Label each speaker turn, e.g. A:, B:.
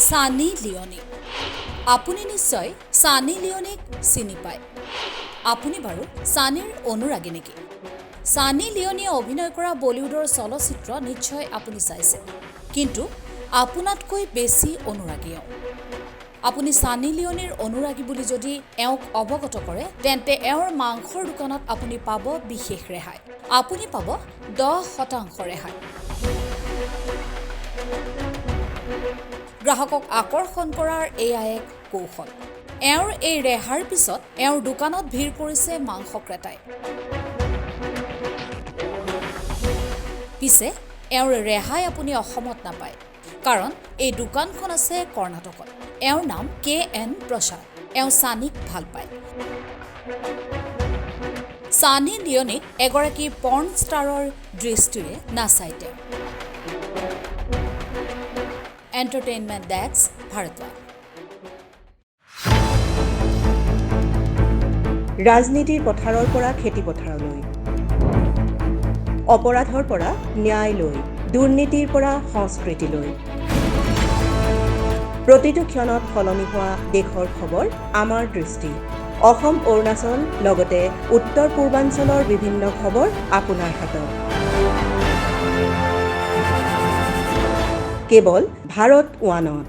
A: ছানী লিয়নী। আপুনি নিশ্চয় ছানী লিয়নীক চিনি পায়। আপুনি বাৰু ছানীৰ অনুৰাগী নেকি? ছানী লিয়নীয়ে অভিনয় কৰা বলিউডৰ চলচ্চিত্ৰ নিশ্চয় আপুনি চাইছে, কিন্তু আপোনাতকৈ বেছি অনুৰাগী এওঁ। আপুনি ছানী লিয়নীৰ অনুৰাগী বুলি যদি এওঁক অৱগত কৰে, তেন্তে এওঁৰ মাংসৰ দোকানত আপুনি পাব বিশেষ ৰেহাই। আপুনি পাব 10% ৰেহাই। গ্ৰাহকক আকৰ্ষণ কৰাৰ এয়া এক কৌশল। এওঁৰ এই ৰেহাৰ পিছত এওঁৰ দোকানত ভিৰ কৰিছে মাংস ক্ৰেতাই। পিছে এওঁৰ ৰেহাই আপুনি অসমত নাপায়, কাৰণ এই দোকানখন আছে কৰ্ণাটকত। এওঁৰ নাম কে এন প্ৰসাদ। এওঁ ছানীক ভাল পায়। ছানী লিয়নীক এগৰাকী পৰ্ণ ষ্টাৰৰ দৃষ্টিৰে নাচায় তেওঁ। Entertainment desk, Bharatwan.
B: ৰাজনীতিৰ পথাৰৰ পৰা খেতি পথাৰলৈ, অপৰাধৰ পৰা ন্যায়লৈ, দুৰ্নীতিৰ পৰা সংস্কৃতিলৈ, প্ৰতিটো ক্ষণত সলনি হোৱা দেশৰ খবৰ আমাৰ দৃষ্টি। অসম, অৰুণাচল লগতে উত্তৰ পূৰ্বাঞ্চলৰ বিভিন্ন খবৰ আপোনাৰ হাতত। কেৱল ভাৰত ওৱানত।